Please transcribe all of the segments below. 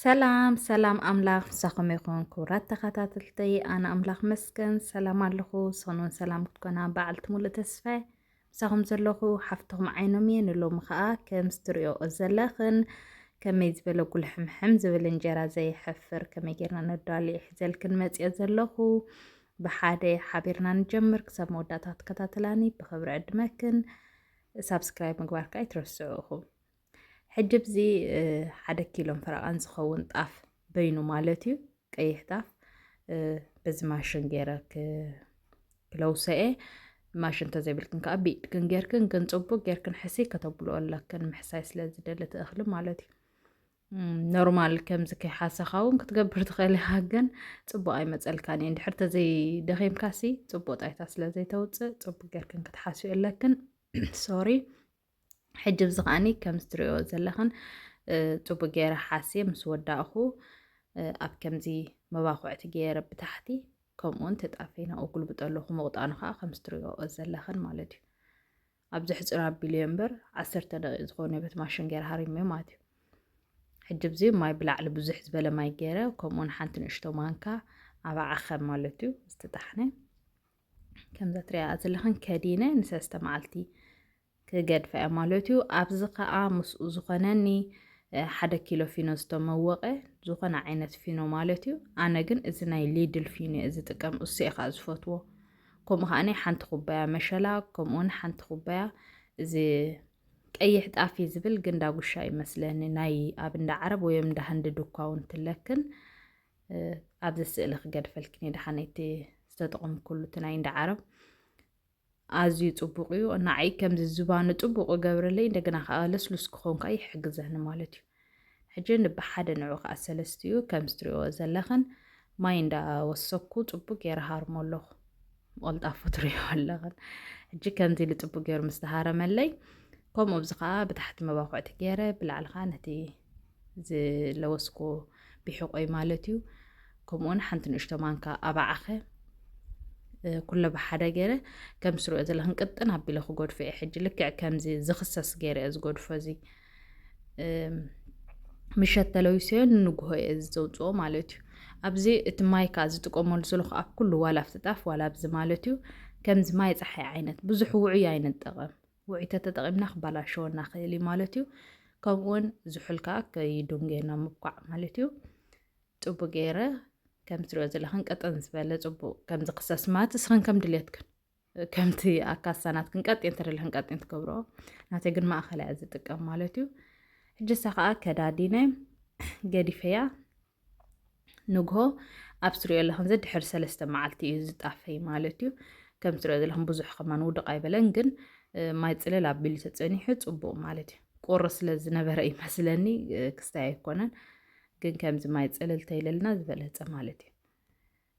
ሰላም ሰላም፣ ኣምላኽ ምሳኹም ይኹን ክቡራት ተኸታተልተይ። ኣነ ኣምላኽ መስገን ሰላም ኣለኹ። ስኽን እውን ሰላም ክትኮና በዓልቲ ሙሉእ ተስፋ ምሳኹም ዘለኹ ሓፍትኹም ዓይኖም እየ። ንሎሚ ኸኣ ከም ዝትርእዮ ዘለኽን ከመይ ዝበለ ጉልሕምሕም ዝብል እንጀራ ዘይሕፍር ከመይ ጌርና ነዳልዮ ሒዘልክን መጽየ ዘለኹ። ብሓደ ሓቢርና ንጀምር። ክሳብ መወዳእታ ክትከታተላኒ ብኽብሪ ዕድመክን ሳብስክራይብ ምግባር ከኣ ኣይትረስዑ ኢኹም። ሕጂ ብዚ ሓደ ኪሎን ፈረቓን ዝኸውን ጣፍ በይኑ ማለት እዩ፣ ቀይሕ ጣፍ በዚ ማሽን ገይረ ክለውሰኤ። ማሽን እንተዘይብልክን ከዓ ብኢድክን ጌርክን ግን ፅቡቅ ጌርክን ሕሲ ከተብልኦ ኣለክን፣ ምሕሳይ ስለ ዝደሊ እቲ እኽሊ ማለት እዩ። ኖርማል ከምዚ ከይሓሰኻ እውን ክትገብር ትኽእል ኢኻ፣ ግን ፅቡቅ ኣይመፀልካን እዩ። እንድሕር ተዘይደኺምካሲ ፅቡቅ ጣይታ ስለ ዘይተውፅእ ፅቡቅ ጌርክን ክትሓስዩ ኣለክን። ሶሪ። ሕጂ ብዚ ከዓኒ ከም ዝትሪኦ ዘለኽን ፅቡቅ ገይረ ሓስየ ምስ ወዳእኹ ኣብ ከምዚ መባኹዕቲ ገይረ ብታሕቲ ከምኡውን ተጣፈይና እጉልብጦ ኣለኹ። ምቕጣኑ ከዓ ከም ዝትሪኦ ዘለኽን ማለት እዩ። ኣብዚ ሕፅር ኣቢሉ እየ እምበር ዓሰርተ ደቂቕ ዝኾነ በቲ ማሽን ገይረ ሃሪመ ማለት እዩ። ሕጂ ብዚ ማይ ብላዕሊ ብዙሕ ዝበለ ማይ ገይረ ከምኡውን ሓንቲ ንእሽቶ ማንካ ኣባዓኸ ማለት እዩ። ዝተጣሕነ ከምዛ ትሪኣ ዘለኽን ከዲነ ንሰለስተ መዓልቲ ክገድፋ እያ ማለት እዩ። ኣብዚ ኸዓ ምስኡ ዝኾነኒ ሓደ ኪሎ ፊኖ ዝተመወቐ ዝኾነ ዓይነት ፊኖ ማለት እዩ። ኣነ ግን እዚ ናይ ሊድል ፊኖ እየ ዝጥቀም፣ እሱ እየ ኸዓ ዝፈትዎ። ከምኡ ኸዓ ሓንቲ ኩባያ መሸላ ከምኡውን ሓንቲ ኩባያ እዚ ቀይሕ ጣፍ እዩ ዝብል ግን ዳጉሻ ይመስለኒ፣ ናይ ኣብ እንዳ ዓረብ ወይ እንዳ ህንዲ ድኳውን ትለክን። ኣብዚ ስእሊ ክገድፈልክን እየ ደሓነይቲ ዝተጠቐምኩሉ እቲ ናይ እንዳ ዓረብ። ኣዝዩ ጽቡቕ እዩ። ንዓይ ከምዚ ዝባኑ ጽቡቕ ይገብረለይ፣ እንደገና ከኣ ለስሉስ ክኸውን ከኣ ይሕግዘኒ ማለት እዩ። ሕጂ ንብሓደ ንዑ ከኣ ሰለስቲኡ ከም ዝትሪእዎ ዘለኽን ማይ እንዳወሰኩ ጽቡቅ ገይረ ሃርሞ ኣለኹ። ቀልጣፉ ትሪእዎ ኣለኽን። ሕጂ ከምዚ ኢሉ ጽቡቅ ገይሩ ምስ ተሃረመለይ፣ ከምኡ ኣብዚ ከኣ ብታሕቲ መባኹዕቲ ገይረ ብላዕሊ ከኣ ነቲ ዝለወስኩ ቢሕቆይ ማለት እዩ። ከምኡውን ሓንቲ ንእሽቶ ማንካ ኣባዓኸ ኩለ ብሓደ ገይረ ከም ስርኦ ዘለኽን ቅጥን ኣቢለ ክጎድፎ እየ። ሕጂ ልክዕ ከምዚ ዝኽሰስ ገይረ እየ ዝጎድፎ። እዚ ምሸት ተለዊሰዮ ንንግሆ እየ ዘውፅኦ ማለት እዩ። ኣብዚ እቲ ማይ ከዓ ዝጥቀመሉ ዘለኹ ኣብ ኩሉ ዋላ ኣብቲ ጣፍ ዋላ ኣብዚ ማለት እዩ። ከምዚ ማይ ፀሓይ ዓይነት ብዙሕ ውዑይ ኣይንጠቐም። ውዑይ ተተጠቒምና ክባላሸወና ክእል እዩ ማለት እዩ። ከምኡውን ዝሑል ከዓ ከይዱን ጌርና ምብኳዕ ማለት እዩ። ጽቡቅ ገይረ ከም ትሪኦ ዘለኽን ቅጥን ዝበለ ጽቡቅ ከም ዝኽሰስ ማለት እስኽን ከም ድልየትክን ከምቲ ኣካሳናትክን ቀጢን ተደለኽን ቀጢን ትገብሮ ናተይ ግን ማእኸል እያ ዝጥቀም ማለት እዩ። ሕጂ እሳ ከዓ ከዳዲነ ገዲፈያ ንግሆ ኣብ ትሪኦ ኣለኽን ዘድሕር ሰለስተ መዓልቲ እዩ ዝጣፈይ ማለት እዩ። ከም ትሪኦ ዘለኽን ብዙሕ ከማን ውድቕ ኣይበለን ግን ማይ ፅልል ኣቢሉ ተፀኒሑ ፅቡቕ ማለት እዩ። ቁሪ ስለ ዝነበረ ይመስለኒ ክስታይ ኣይኮነን ግን ከምዚ ማይ ፅልል ተይለልና ዝበለፀ ማለት እዩ።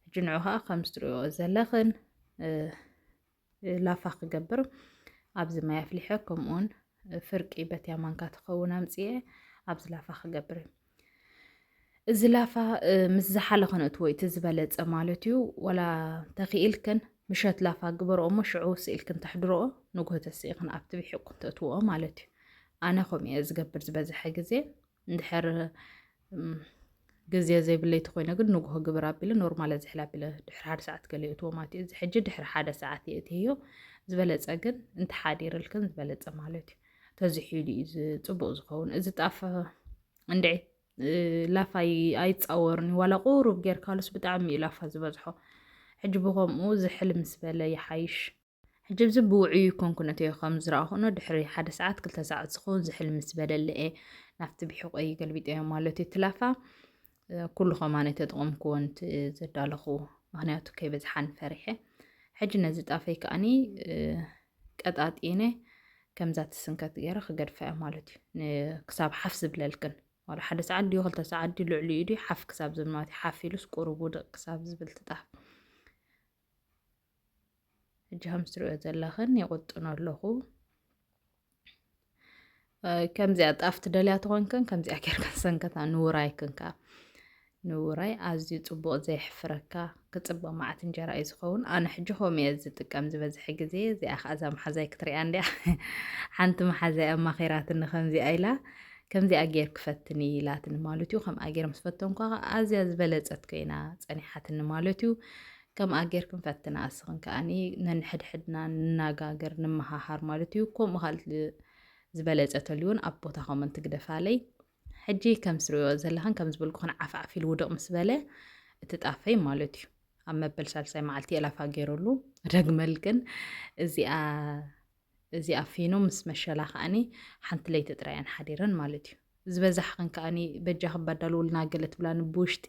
ሕጂ ንዑ ከዓ ከም ትሪኦ ዘለኽን ላፋ ክገብር ኣብዚ ማይ ኣፍሊሐ ከምኡውን ፍርቂ በትያ ማንካ ትኸውን ኣምፅኤ ኣብዚ ላፋ ክገብር እዩ። እዚ ላፋ ምስ ዝሓለ ከነእትዎ እቲ ዝበለፀ ማለት እዩ። ዋላ ተኽኢልክን ምሸት ላፋ ግበርኦ እሞ ሽዑ ስኢልክን ተሕድርኦ ንግሆ ተስኢኽን ኣብቲ ቢሒቁን ተእትውኦ ማለት እዩ። ኣነ ከምኡ እየ ዝገብር ዝበዝሐ ግዜ። እንድሕር ግዜ ዘይብለይ ተኮይነ ግን ንግሆ ግብር ኣቢለ ኖርማል ዝሕል ኣቢለ ድሕሪ ሓደ ሰዓት ገለ እትዎ ማለት እዩ። እዚ ሕጂ ድሕሪ ሓደ ሰዓት እየ እትህዮ ዝበለፀ ግን እንተሓዲርልክን ዝበለፀ ማለት እዩ። ተዝሒሉ እዩ ጽቡቅ ዝኸውን። እዚ ጣፍ እንድዒ ላፋ ኣይፃወርን እዩ። ዋላ ቁሩብ ጌርካሉስ ብጣዕሚ እዩ ላፋ ዝበዝሖ። ሕጂ ብኸምኡ ዝሕል ምስ በለ ይሓይሽ። ሕጂ ብዚ ብውዑይ ይኮንኩን እተዮ ከም ዝረኣኹኖ ድሕሪ ሓደ ሰዓት ክልተ ሰዓት ዝኸውን ዝሕል ምስ በለለ እየ ናብቲ ብሒቆይ ገልቢጠዮ ማለት እዩ። እቲ ላፋ ኩሉ ከማን ኣይተጠቐምኩዎን ዘዳለኹ ምክንያቱ ከይበዝሓን ፈሪሐ። ሕጂ ነዚ ጣፈይ ከኣኒ ቀጣጢነ ከምዛ ትስንከት ገይረ ክገድፋ እየ ማለት እዩ። ክሳብ ሓፍ ዝብለልክን ዋላ ሓደ ሰዓት ድዩ ክልተ ሰዓት ድዩ ልዕሊኡ ድዩ ሓፍ ክሳብ ዝብል ማለት እዩ። ሓፍ ኢሉስ ቁሩብ ውድቕ ክሳብ ዝብል ትጣፍ። ሕጂ ከም ትሪኦ ዘለኽን ይቕጥኖ ኣለኹ። ከምዚኣ ጣፍ ትደልያ ተኾንክን ከምዚኣ ጌርክን ሰንከታ ንውራይክን ከኣ ንውራይ ኣዝዩ ጽቡቕ ዘየሕፍረካ ክጽብቕ መዓት እንጀራ እዩ ዝኸውን። ኣነ ሕጂ ከምኡ እየ ዝጥቀም ዝበዝሐ ግዜ። እዚኣ ከኣ እዛ መሓዛይ ክትሪኣ እንድያ ሓንቲ መሓዛይ ኣማኺራትኒ ከምዚኣ ኢላ ከምዚኣ ጌር ክፈትኒ ኢላትኒ ማለት እዩ። ከምኣ ጌር ምስ ፈተንኳ ከዓ ኣዝያ ዝበለጸት ኮይና ጸኒሓትኒ ማለት እዩ። ከምኣ ጌር ክንፈትና ኣስኽን ከኣኒ ነንሕድሕድና ንናጋገር ንመሃሃር ማለት እዩ። ከምኡ ካልእ ዝበለጸ ተልዩን ኣብ ቦታ ኮመንት ግደፋለይ። ሕጂ ከም ስሪኦ ዘለኽን ከም ዝበልኩኽን ዓፍዓፍ ኢሉ ውድቕ ምስ በለ እቲ ጣፈይ ማለት እዩ። ኣብ መበል ሳልሳይ መዓልቲ የላፋ ገይሩሉ ደግመልክን እዚኣ እዚ ኣፊኑ ምስ መሸላ ከኣኒ ሓንቲ ለይቲ ጥራይ እየን ሓዲረን ማለት እዩ። ዝበዛሕኽን ከኣኒ በጃኽን ባዳልውልና ገለ ትብላኒ ብውሽጢ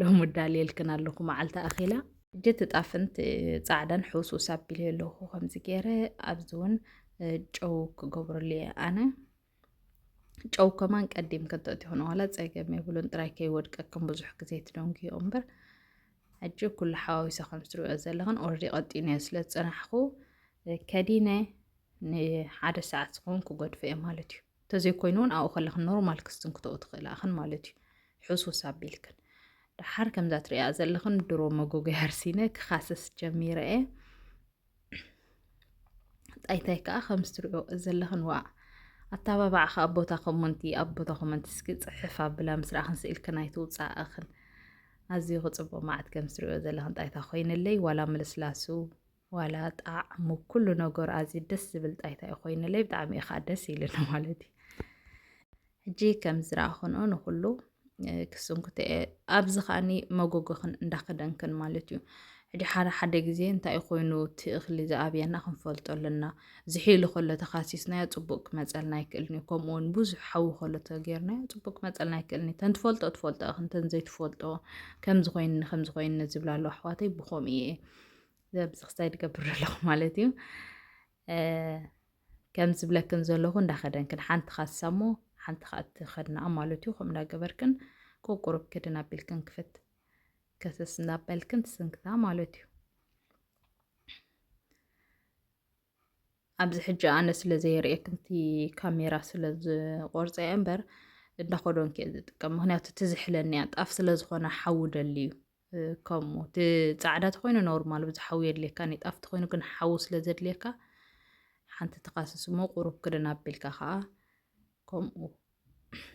ሎሚ ዳልየልክን ኣለኹ መዓልቲ ኣኺላ። ሕጂ እቲ ጣፍን እቲ ጻዕዳን ሕውስውስ ኣቢለ ኣለኹ። ከምዚ ገይረ ኣብዚ እውን ጨው ክገብረሉ እየ ኣነ። ጨው ከማን ቀዲም ከተእትዮ ንዋላ ጸገም የብሉን፣ ጥራይ ከይወድቀክን ብዙሕ ግዜ ትደንጉዮ እምበር። ሕጂ ኩሉ ሓዋዊሰ ከም ትሪኦ ዘለኽን ኦልሬዲ ቀጢነ ስለ ዝጸናሕኩ ከዲነ ንሓደ ሰዓት ዝኸውን ክገድፎ እየ ማለት እዩ። እንተዘይኮይኑ እውን ኣብኡ ከለኽን ኖርማል ክስትንክተኡ ትኽእላ ኢኽን ማለት እዩ። ሕሱስ ኣቢልክን። ደሓር ከምዛ ትሪኣ ዘለኽን ድሮ መጎጎ ሃርሲነ ክኻስስ ጀሚረ እየ። ጣይታይ ከዓ ከም ትሪኦ ዘለኽን ዋ ኣተባባዕ ከዓ ኣብ ቦታ ኮመንቲ ኣብ ቦታ ኮመንቲ እስኪ ፅሕፍ ኣብላ ምስ ረኣኽን ስኢልክን ኣይትውፃእኽን። ኣዝዩ ክፅቡቕ መዓት ከም ትሪኦ ዘለኽን ጣይታ ኮይንለይ ዋላ ምልስላሱ ዋላ ጣዕሙ ኩሉ ነገሩ ኣዝዩ ደስ ዝብል ጣይታ እዩ ኮይንለይ ብጣዕሚ እዩ ከዓ ደስ ኢሉኒ ማለት እዩ። ሕጂ ከም ዝረኣኹንኦ ንኹሉ ክስንኩተ እየ ኣብዚ ከኣኒ መጎጎኽን እንዳኸደንክን ማለት እዩ። ሕጂ ሓደ ሓደ ግዜ እንታይ ኮይኑ እቲ እኽሊ ዝኣብየና ክንፈልጦ ኣለና። ዝሒሉ ከሎ ተኻሲስናዮ ፅቡቅ ክመፀልና ኣይክእልን እዩ። ከምኡ እውን ብዙሕ ሓዊ ከሎ ተገይርናዮ ፅቡቅ ክመፀልና ኣይክእልን እዩ። ተን ትፈልጦ ትፈልጦ እኽን ተን ዘይትፈልጦ ከምዚ ኮይንኒ ከምዚ ኮይንኒ ዝብላ ኣለዋ ኣሕዋተይ ብኸምኡ እየ ዘብዚ ክሳይ ድገብር ዘለኹ ማለት እዩ። ከም ዝብለክን ዘለኹ እንዳኸደንክን ሓንቲ ካሳ እሞ ሓንቲ ከዓ ትኸድና ማለት እዩ። ከምኡ እንዳገበርክን ቁቁሩብ ክድን ኣቢልክን ክፍት ከሰስ እንዳበልክን ትስንክታ ማለት እዩ። ኣብዚ ሕጂ ኣነ ስለ ዘየርእየክን እቲ ካሜራ ስለ ዝቆርፀ እየ እምበር እንዳኸደንኩ እየ ዝጥቀም። ምክንያቱ ትዝሕለኒ እያ ጣፍ ስለ ዝኾነ ሓዊ ደሊ እዩ። ከምኡ እቲ ፃዕዳ ተኮይኑ ኖርማል ብዙሕ ሓዊ የድልየካ ጣፍ ተኮይኑ ግን ሓዊ ስለ ዘድልየካ ሓንቲ ተካስስ እሞ ቁሩብ ክድን ኣቢልካ ከዓ ከምኡ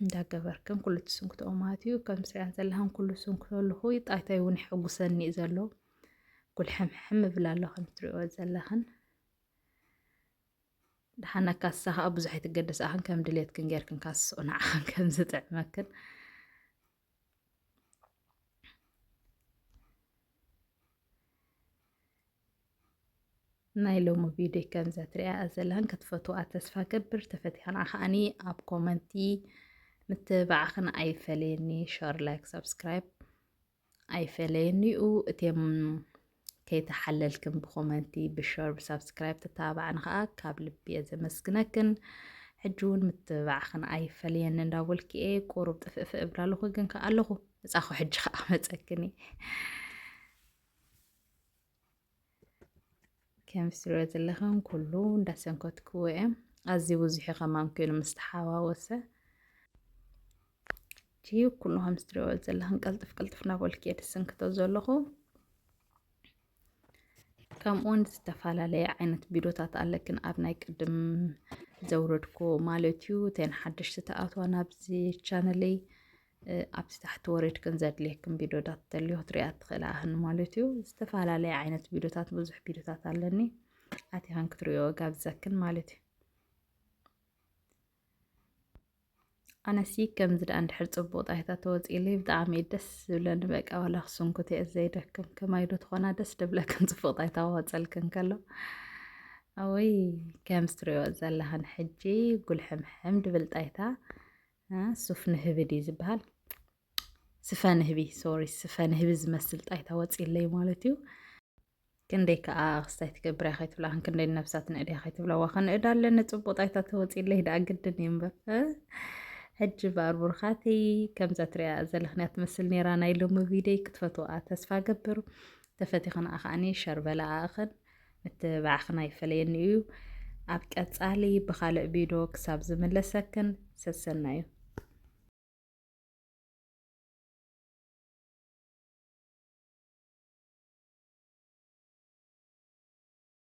እንዳገበርክን ኩሉ ትስንክትኦ ማለት እዩ። ከም ስሪያን ዘለኽን ኩሉ ስንክቶ ኣለኹ ጣይታይ እውን ይሕጉሰኒ እዩ ዘሎ። ጉልሕምሕም እብል ኣሎ ከም ትሪኦ ዘለኽን። ደሓን ኣካስሳ ከዓ ብዙሕ ኣይትገደስ ኣኽን ከም ድሌትክን ጌርክን ካስስኦ ንዓኽን ከም ዝጥዕመክን። ናይ ሎሚ ቪድዮ ከምዛ ትሪኣ ዘለኽን ክትፈትዋ ተስፋ ገብር። ተፈቲኻ ንዓ ከዓኒ ኣብ ኮመንቲ ምትብባዕኽን ኣይፈለየኒ። ሸር፣ ላይክ፣ ሳብስክራይብ ኣይፈለየኒ እዩ። እቴም ከይተሓለልክን ብኮመንቲ ብሸር ብሳብስክራይብ ትተባባዕኒ ከዓ ካብ ልቢ እየ ዘመስግነክን። ሕጂ እውን ምትብባዕኽን ኣይፈለየኒ እንዳበልኩ እየ። ቁሩብ ጥፍእፍእ እብል ኣለኹ ግን ከዓ ኣለኹ መፃኹ ሕጂ ከዓ መፀክን እየ። ከም ትሪኦ ዘለኽን ኩሉ እንዳሰንከትክዎ እየ። ኣዝዩ ብዙሕ እዩ ከማን ኮይኑ ምስ ተሓዋወሰ። እቲ ኩሉ ከም ትሪኦ ዘለኽን ቅልጥፍ ቅልጥፍ እናበልኩ እየ ዝስንክቶ ዘለኹ። ከምኡውን ዝተፈላለየ ዓይነት ቪዲዮታት ኣለክን ኣብ ናይ ቅድም ዘውረድኩ ማለት እዩ። እተን ሓደሽቲ ተኣትዋ ናብዚ ቻነለይ ኣብዚ ታሕቲ ወሪድክን ዘድልየክን ቪድዮታት ተልዮ ክትሪኣ ትኽእላ ኣኽን ማለት እዩ። ዝተፈላለየ ዓይነት ቪድዮታት ብዙሕ ቪድዮታት ኣለኒ ኣቲኽን ክትሪኦ ጋብዘክን ማለት እዩ። ኣነሲ ከምዚ ደኣ እንድሕር ፅቡቅ ጣይታ ተወፂእለይ ብጣዕሚ እዩ ደስ ዝብለኒ። በቃ ዋላ ክስንኩት እየ ዘይደክም ከማይ ዶ ትኾና ደስ ደብለክን ፅቡቅ ጣይታ ወፀልክን ከሎ ኣወይ ከምዚ ትሪኦ ዘለኽን ሕጂ ጉልሕምሕም ድብል ጣይታ ሱፍ ንህቢ ድዩ ዝበሃል? ስፈ ንህቢ፣ ሶሪ፣ ስፈ ንህቢ ዝመስል ጣይታ ወፂለይ ማለት እዩ። ክንደይ ከዓ ክስታይ ትገብር እያ ከይትብላ፣ ክንደይ ነብሳ ትንእድ እያ ከይትብላ፣ ዋ ክንእድ ኣለኒ፣ ፅቡቅ ጣይታ ተወፂለይ ደኣ ግድን እዩ እምበር። ሕጂ በኣር ቡርኻተይ፣ ከምዛ ትሪኣ ዘለኽንያ ትመስል ነይራ ናይ ሎሚ ቪደይ፣ ክትፈትዋ ተስፋ ገብር። ተፈቲኽን ከዓኒ ሸር በላ ኣእኽን፣ ምትብባዕኽን ኣይፈለየኒ እዩ። ኣብ ቀፃሊ ብኻልእ ቪድዮ ክሳብ ዝምለሰክን ሰሰናዩ።